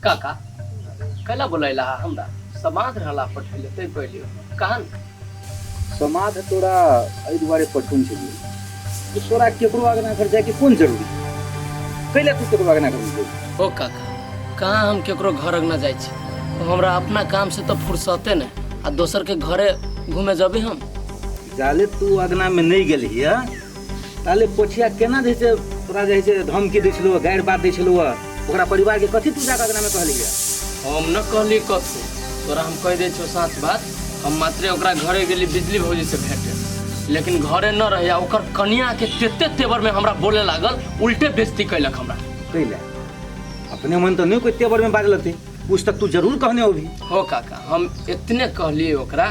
काका कैला बोलैला हमरा समाध रहला पठैले तै कहलियो कहाँ समाध तोरा एहि दुआरे पठौन छलियै जे तोरा केकरो अगना घर जायके कोन जरूरी कैला तू केकरो अगना घर जेबही? ओ काका कहाँ हम केकरो घर अगना जाइ छी हमरा अपना काम से तऽ फुर्सते ने आ दोसर के घरे घूमे जबे हम। जाले तू अगना में नहीं गेलही है ताले पोठिया केना जे छै तोरा जे छै धमकी दै छलौ गारि बात दै छलौ ओकरा परिवार के कथी तू जाके अगना में कहली है? हम न कहली कथू तोरा, हम कह दै छौ साँच बात। हम मात्रे ओकरा घरे गेली बिजली भौजी से भेटे, लेकिन घरे न रहे आ ओकर कनिया के तेते तेवर में हमरा बोले लागल, उल्टे बेइज्जती कैलक हमरा। कैला अपने मन तो नहीं कोई तेवर में बाजल होते, कुछ तक तू जरूर कहने होबी। हो काका, हम इतने कहलिए ओकरा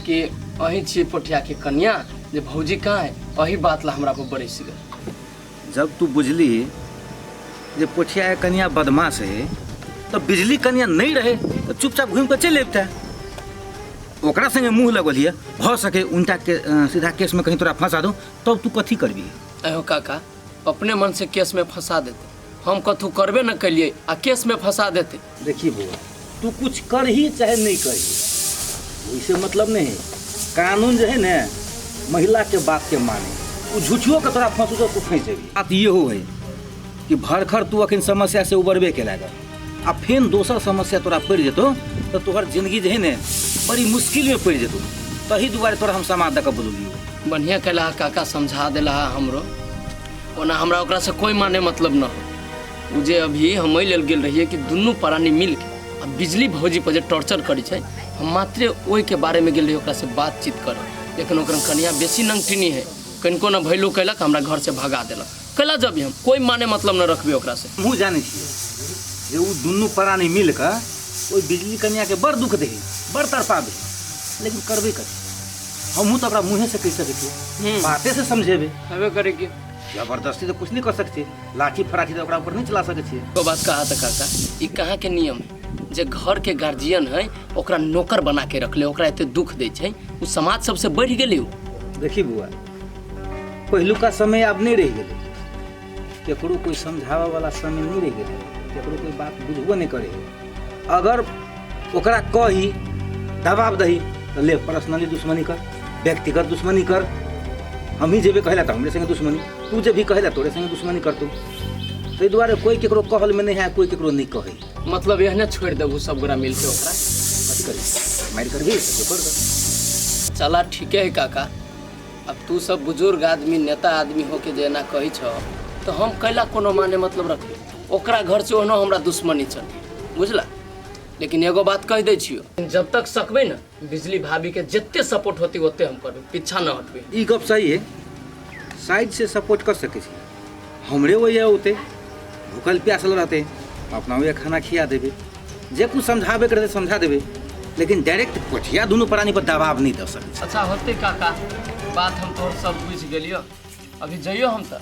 कि अहीं छी पोठिया के कनिया, जे भौजी कहाँ है, अही बात ला हमरा पर बरसि गेल। जब तू बुझली जे पोठिया के कनिया बदमाश है तो बिजली कनिया नहीं रहे तो चुपचाप घूम के चलि अबिते, ओकरा संगे मुँह लगलिए भऽ सके उनटा के सीधा केस में कहीं तोरा फंसा दो तब तू कथी करबी? अहो काका, अपने मन से केस में फंसा देते, हम कथू करबे न कलिए आ केस में फंसा देते। देखी बउआ, तू कुछ कर ही चाहे नहीं कर ही, वैसे मतलब नहीं है। कानून जो है ने महिला के बात के माने, उ झूठियो के तोरा फंसू तो तू फंस जेबी। बात ये हो है कि भरखर तू अखन समस्या से उबरबे के लागल आ फेन दोसर समस्या तोरा पड़ि जेतो तो तोहर जिंदगी जे है ने बड़ी मुश्किल में पड़ि जेतो, तही दुआरे तोरा हम समाज दऽ के बोललियो। बढ़िया कैला काका, समझा देला हमरो। ओना हमरा ओकरा से कोई माने मतलब न हो। उ जे अभी हम एहि लेल गेल रहियै कि दुनू प्राणी मिल के आ बिजली भौजी पर जे टॉर्चर करै छै, हम मात्रे ओहिके बारे में गेल रहियै ओकरा से बातचीत करे, लेकिन ओकर कनिया बेसी नंगटिनी है, कनिको न भैलू कैलक, हमरा घर से भगा देलक। कैला जब हम कोई माने मतलब न रखबे ओकरा से। हमहूँ जानै छियै जे उ दुनू प्राणी मिल कऽ ओहि बिजली कनिया के बड़ दुख दही, बड़ तड़पाबे, लेकिन करबे करी। हमहूँ तऽ ओकरा मुँहे से कहि सकै छियै, बाते से समझेबै। हेबे करे कि जबरदस्ती तऽ कुछ नहीं कर सकै छियै, लाठी फराठी तऽ ओकरा ऊपर नहीं चला सकै छियै। ओ बात कहा तऽ काका, ई कहाँ के नियम है जे घर के गार्जियन है ओकरा नौकर बना के रखले, ओकरा एते दुख दै छै, उ समाज सबसे बढ़ि गेलै उ। देखी बुआ, पहिलुका समय आब नहीं रहि गेलै, केकरो कोई समझाबै वाला समय नहीं रहि गेलै, केकरो कोई बात बुझबो नहीं करे। अगर ओकरा कही दबाव दही तो ले पर्सनली दुश्मनी कर, व्यक्तिगत दुश्मनी कर, हम ही जेबे कहला तो हमरे संगे दुश्मनी, तू जे भी कहला तोरे संगे दुश्मनी करतौ। ताहि दुआरे कोई केकरो कहल में नहीं है, कोई केकरो नहीं कहे। मतलब एहने छोड़ि देबू सब गोरा मिलके ओकरा? कथी करी, मारि करबी तो कर दे। चला ठीके है काका, अब तू सब बुजुर्ग आदमी नेता आदमी होके जे एना कहै छौ तो हम कैला कोनो माने मतलब रखबे? ओकरा घर से ओहनो हमरा दुश्मनी चली बुझला। लेकिन एगो बात कह दै छियो, जब तक सकबै ने बिजली भाभी के जते सपोर्ट होती ओते हम करबै, पीछा न हटबै। ई गप सही है, साइड से सपोर्ट कर सकै छी। हमरे वही होते भूखल प्यासल रहते अपना वही खाना खिया देबे, जे कुछ समझाबे के रहते समझा देबे, लेकिन डायरेक्ट पोठिया दुनू प्राणी पर दबाव नहीं दे सकै छी। अच्छा होते काका, बात हम तोहर सब बुझि गेलियो। अभी जइयो हम तऽ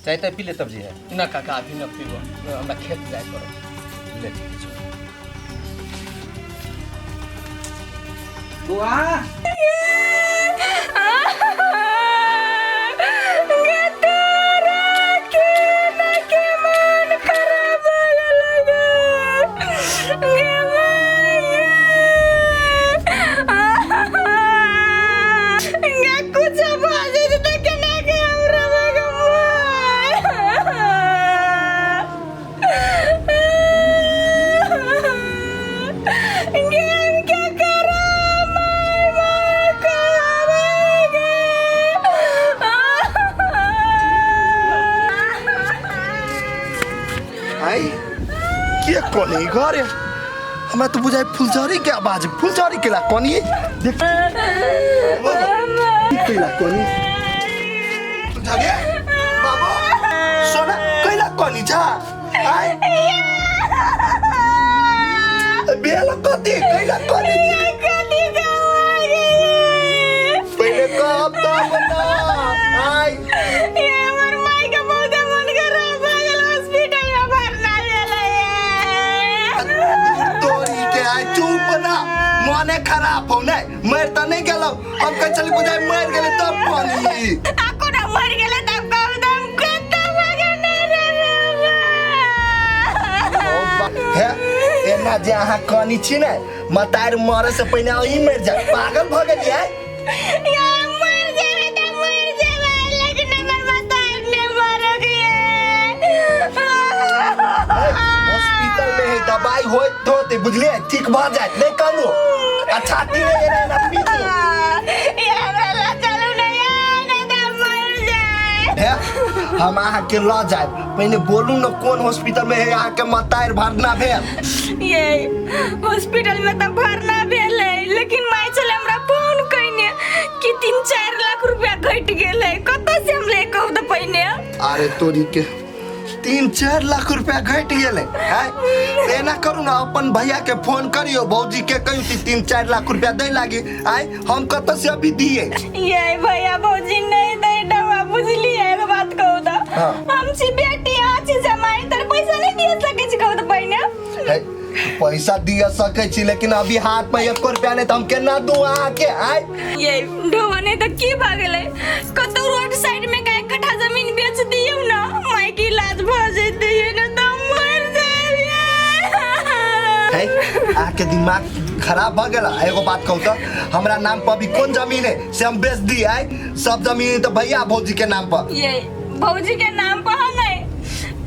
चाय ताय पी ले तब जे है। ना काका अभी न पीबो, हमरा खेत जाय पड़त। ले ठीक छै बौआ। आई के कोनी घरे हमरा तो बुझाइ फुलझड़ी के आवाज, फुलझड़ी केला कोनी देख केला कोनी फुलझड़ी बाबू सोना कैला कोनी जा आई बेला कति कैला कोनी पहिले कहब तब ना आई तोरी के आइ चुप ना, मने खराब हो नै मर त नहीं गेलौ, हम कहै छली बुझाइ मर गेलै तब कोनी हे एना जे अहाँ कनी छी ने मतार मरे से पहिने अहीं मरि जाए पागल भऽ गेलियै या मर जेबै तऽ मर जेबै लेकिन हमर मतार नहि मरक ये हॉस्पिटल में है दवाई होइत होते बुझलियै ठीक भऽ जायत नहि कहलू आ छाती नहि एना एना पीटू ये हमरा लऽ चलू ने ये नहि तऽ मर जाए हे, हम अहाँके लऽ जायब पहिने बोलू ने कोन हॉस्पिटल में है अहाँके मतार भरना भेल ये हॉस्पिटल में तऽ भरना भेलै लेकिन माय छलै हमरा फोन कयने कि 3-4 लाख रुपया घटि गेलै कतऽ से हम ले कहू तऽ पहिने अरे तोरी के 3-4 लाख रुपया घटि गेलै आँय? तऽ एना करू ने अपन भैया के फोन करियो भौजी के कहियो कि 3-4 लाख रुपया दै लागी आय हम कतऽ से अभी दिए ये भैया भौजी नहीं दे डवा बुझलिए एगो बात कहू तऽ हाँ। हम छी बेटी अहाँ छी जमाई तर पैसा नहीं दिए सकै छी कहू तऽ पहिने है, पैसा दिया सकै छी लेकिन अभी हाथ में एको रुपया नहीं तऽ हम केना दू अहाँके आय ये ढोवा नहीं तऽ की भऽ गेलै कतौ रोड साइड में का एक कट्ठा जमीन बेच दियौ ना माय के इलाज भऽ जेतै ये ना तऽ हम मर जायब ये है अहाँके दिमाग खराब भऽ गेल एगो बात कहू तऽ हमरा नाम पर अभी कोन जमीन है से हम बेच दी आय सब जमीन तऽ भैया भौजी के नाम पर ये भौजी के नाम पर है नहीं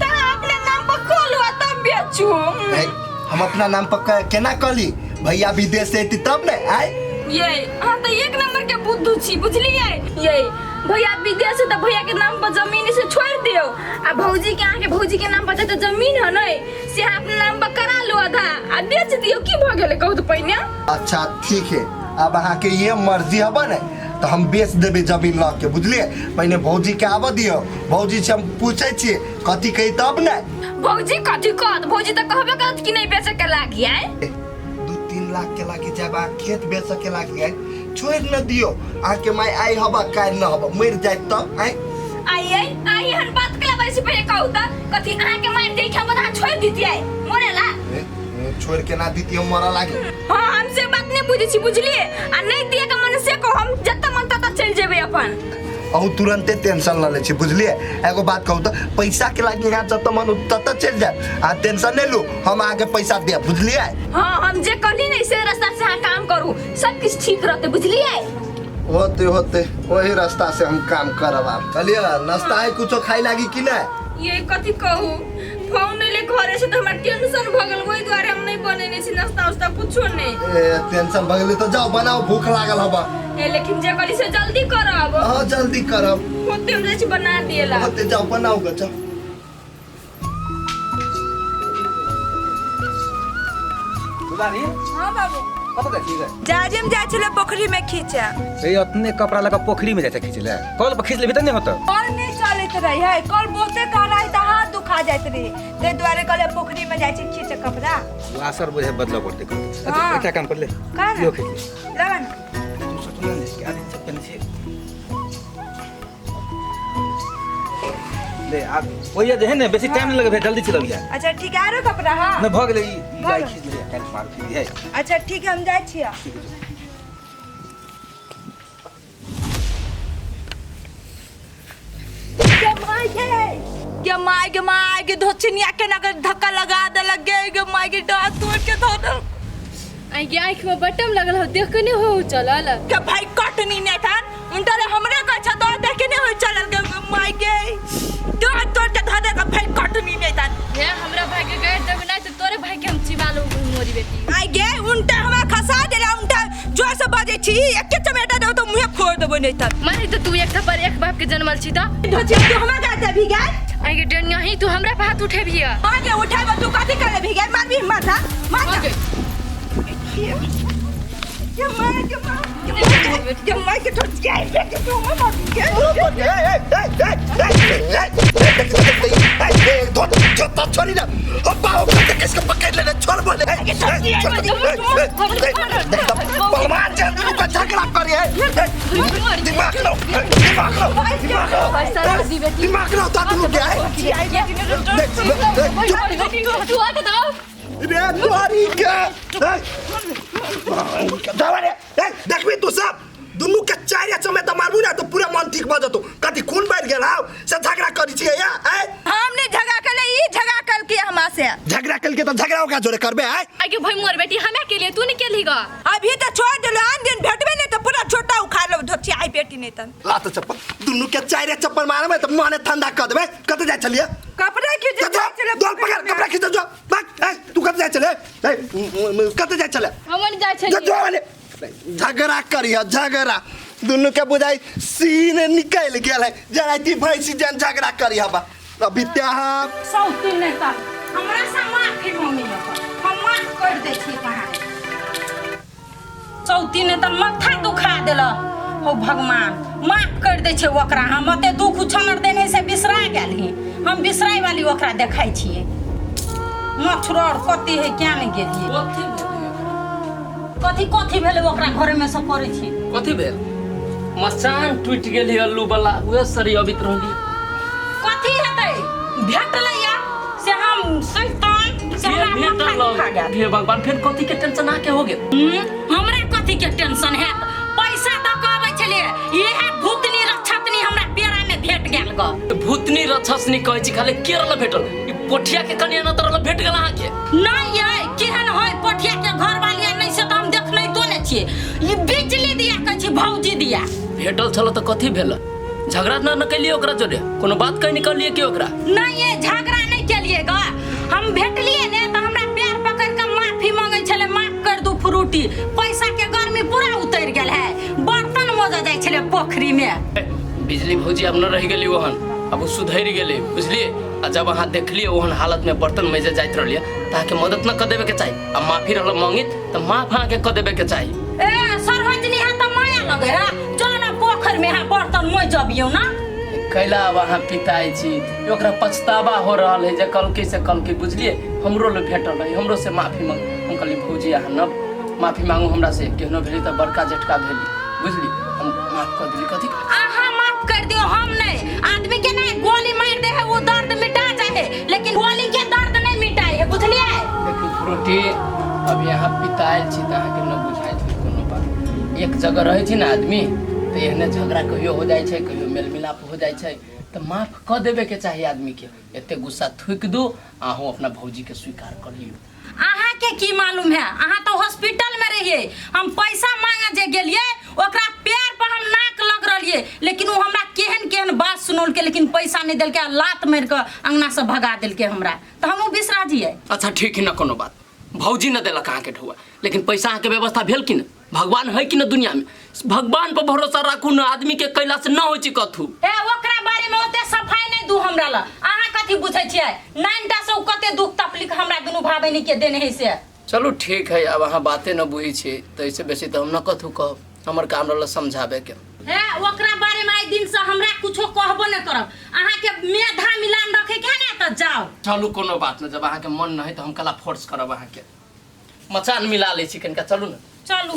तऽ अपने नाम पर खोलू आ तब बेचू है, हम अपना नाम पर केना कहली भैया विदेश से अयती तब ने आय ये अहाँ तऽ एक नंबर के बुद्धू छी बुझलियै ये भैया विदेश से तऽ भैया के नाम पर जमीन से छोड़ दियौ आ भौजी के अहाँ के भौजी के नाम पर जते जमीन है नहीं से अहाँ अपना नाम पर करा लू आधा आ बेच दियौ की भऽ गेलै कहू तऽ पहिने अच्छा ठीक है अब अहाँके ये मर्जी हबे ने तऽ हम बेच देबै जमीन लऽ के बुझलियै पहिने भौजी के आबऽ दियौ भौजी से हम पूछै छियै कथी कही तब ने भौजी कथी कहत भौजी तऽ कहबे करत कि नहीं बेचे के लागी आय 2-3 लाख के लागी जाब अहाँ खेत बेचऽ के लागी आय छोड़ि न दियौ अहाँके माय आइ हबा काल्हि न हबा मरि जायत तब आय आई आई आई हन बात कला वैसे पहिले कहू त कथी अहाँ के मार देख हम अहाँ छोड़ दितियै मरेला ए, ए, छोड़ि के ना दितियै मरऽ लागी हां हम से बात नहीं बुझै छी बुझलिए आ नहीं दिए के मन से कहो हम जत मन तत चल जेबै अपन अहूँ तुरंते टेंशन लऽ लै छी बुझलियै एगो बात कहू तऽ पैसा के लागी यहाँ जतऽ मन ततऽ चलि जायब अहाँ टेंशन नहि लू हम अहाँके पैसा देब बुझलियै हाँ हम जे कहली नहीं से रास्ता से अहाँ काम करू सब किछ ठीक रहते बुझलिए होते होते वही रास्ता से हम काम करब आब कहलियै नाश्ता है कुछो खाइ लागी कि नहि ये कथी कहू फोन एले घरे से तो हमरा टेंशन भ गेल ओहि दुआरे हम नहीं बनेने छी नाश्ता उस्ता कुछो नहीं ए, टेंशन भऽ गेलै तऽ जाओ बनाओ भूख लागल हबा ए, लेकिन जे कहली से जल्दी करब हाँ जल्दी करब होते हम जाइ छी बना दिएला होते जाओ बनाओ ग जाओ दुलारी हाँ बाबू कतऽ जाइ छी गे? जाजिम जाइ छलै पोखरी में खींचे ए अपने कपड़ा लगा पोखरी में जाइ छै खींचै लए कल पर खींच लेबही तऽ नहि होतौ कल नहीं चलैत रही है कल बहुते गहराई तऽ हाथ दुखा जाइत रही ताहि दुआरे कहले पोखरी में जाइ छी खींचे कपड़ा वासर बुझे बदलऽ पड़तै कल हाँ। एकटा काम कर ले का ना? इहो खींच ले लगा ना तू सोचना ने कि आदमी सब पेन छै ले आब ओहिया जे है ने बेसी टाइम नहीं लगবে जल्दी चलबिया अच्छा ठीक है आरो कपड़ा हाँ नहि भऽ गेलै ई ई भऽ जाइ गेल। खींच ले काल्हि मार खींच है अच्छा ठीक है हम जाइ छियै ठीक है गे माय गे गे my गे माय गे धोचिनिया के नगर धक्का लगा देलक गे गे माय गे डाँट तोड़ के धो देलक आई गे आँखि में बटम लगल हो देख के नहीं हो चलल के भाई कटनी नहीं थान उनटा रे हमरे कहै छ तो देख के नहीं हो चलल गे माय गे डाँट तोड़ के धो देलक भाई कटनी नहीं थान हे हमरा भाई के गाड़ देबे नहीं तो तोरे भाई के हम चिबा लो मोरी बेटी आई गे उनटा हमरा खसा देला उनटा जोर से बजै छी एके चमेटा देबो तो मुँहे फोड़ देबो नहीं थान माने तो तू एक थप्पड़ एक बाप के जन्मल छी त धोचिया तू हमरा गाड़ देबी गे आई गे डनिया ही तू हमरा पे हाथ उठेबिया आगे उठाबो तू कथी करे भी गे मारबी माथा मार गे। के मार के मार के मार के ठोक जाए के तू मार के छोड़ी ना किसको पकड़ लेने छोड़ बोले पहलवान का झगड़ा करिए दिमाग लो दिमाग लो दिमाग लो दिमाग लो तो तू क्या है तू हट दो रे तोरी के जावा रे ए देखबी तू सब दुनू के चारि समय त मारबू ना तो पूरा मन ठीक भ जतो कथी खून बढ़ गेल हाउ से झगड़ा करी छियै या ए हम नहीं झगड़ा कर ले ई झगड़ा कल के हमरा से। झगड़ा कल के त झगड़ा ओकरा जोरे करबे आय। आगे भाई मोर बेटी हमें के लिए तू नहीं केली गा। अभी तो छोड़ देलो, आन दिन भेटबे नहीं तो पूरा छोटा उखाड़ लो धोची आई बेटी नहीं तन। लात चप्पल दुनू के चाइरे चप्पल मारबे त माने ठंडा क देबे। कत जाय छलिए? कपड़ा खींच जा दल पकड़ कपड़ा खींच जो भाग। ए तू कत जाय छले? ए कत जाय छले? हम नहीं जाय छलिए। जो वाले झगड़ा करिया झगड़ा दुनू के बुझाई सीन निकल गेल है जराती भैंसी जन झगड़ा करिया बा अभी त्याह सौती नहीं त हमरा से माफी मांगी हम माफ कर दे छी कहाँ चौथी ने त माथा दुखा देल हो भगवान माफ कर दे छे ओकरा। हम ओते दुख उछानर देने से बिसरा गेल ही, हम बिसराय वाली ओकरा देखाई छिए। मछुर और कथी है क्या नहीं गेलिए कथी कथी भेलै ओकरा घरे में से करै छी कथी भेल? मचान टूटि गेल अल्लू वाला उहे सरी अबित रहली। कथी हेतै भेटलै या से हम शैतान से हमरा माथा दुखा गेल। हे भगवान फिर कथी के टेंशन आके हो गेल? हमरा कथी के टेंशन हैत? पैसा दऽ के अबै छलियै इहे भूतनी रक्षतनी हमरा पेड़ा में भेट गेल ग। भूतनी रक्षसनी कहै छी खाली केरल भेटल ई पोठिया के कनिया न तरल भेट गेल अहाँ के। नहीं यै केहन होय पोठिया के घर वाली नहीं से त हम देखनै तो ने छियै। ई बिजली दिया कहै छी भौजी दिया भेटल छल त कथी भेल? झगड़ा न कैलिए ओकरा जोड़े कोनो बात कहि निकलिए के ओकरा? नहीं ये झगड़ा नहीं केलिए ग। हम भेटलिए ने त हमरा पैर पकड़ के माफी मांगै छले माफ कर दू फ्रूटी। पैसा के गर्मी पूरा उतर गेल है, बर्तन मजा जाय छले पोखरी में। बिजली भौजी अब न रह गेली ओहन, अब उ सुधरि गेलै बुझलिए। आ जब अहाँ देखलिए ओहन हालत में बर्तन मजे जाइत रहलिए त अहाँके मदद न क देबे के चाही। आ माफी रहल मांगित त माफ अहाँके क देबे के चाही। ए सरहजनी है त माया लगे है चल ना पोखर में है बर्तन मजबियौ ना। कैला अब अहाँ पिताइ छी ओकरा पछतावा हो रहल है जे कलकी से कलकी बुझलिए हमरो ले भेटल है हमरो से माफी मांग। हम कहली भौजी अहाँ न माफी मांगू हमरा से केहनो भेली त बड़का झटका भेली बुझली। हम माफ कर दिली। कथी अहाँ माफ कर दियो हम नहीं। आदमी के नहीं गोली मार दे है वो दर्द मिटा जाए लेकिन गोली के दर्द नहीं मिटाए है बुझलिए। देखू फ्रूटी अब यहाँ पितायल छी त अहाँके न बुझाइत होई कोनो बात। एक जगह रहै छी ना आदमी त एहने झगड़ा कहियो हो जाइ छै कहियो मेल मिलाप हो जाइ छै त माफ क देबे के चाही आदमी के। एते गुस्सा थूक दू अहूँ अपना भौजी के स्वीकार कर लियौ। अहाँ के की मालूम है अहाँ तो हॉस्पिटल में रहिए। हम पैसा मांगे जे गेलिए ओकरा पैर पर हम नाक लग रहिए लेकिन वो हमरा केहन केहन बात सुनौलके लेकिन पैसा नहीं देलके आ लात मारि के अंगना से भगा देलके हमरा त हमहूँ बिसरा जिए। अच्छा ठीक है न कोनो बात भौजी न देलक अहाँके ढौआ लेकिन पैसा अहाँके व्यवस्था भेल कि न? भगवान है कि न दुनिया में? भगवान पर भरोसा राखू न आदमी के कैला से न होइ छै कथू। ए ओकरा बारे में ओते सफाई नहीं दू हमरा ल। अहाँ कथी बुझै छियै नाइनटा से कते दुख तकलीफ हमरा दुनू भाई बहिनी के देने है से। चलू ठीक है अब अहाँ बाते न बुझै छियै त ऐसे बेसी त हम न कथू कहब हमर काम रहल समझाबे के। हे ओकरा बारे में आइ दिन से हमरा कुछो कहबो न करब। अहाँ के मेधा मिलान रखे के है ना त जाओ। चलू कोनो बात न जब अहाँ के मन न है त हम कला फोर्स करब अहाँ के। मचान मिला लै छी कनिका चलू न। चलू।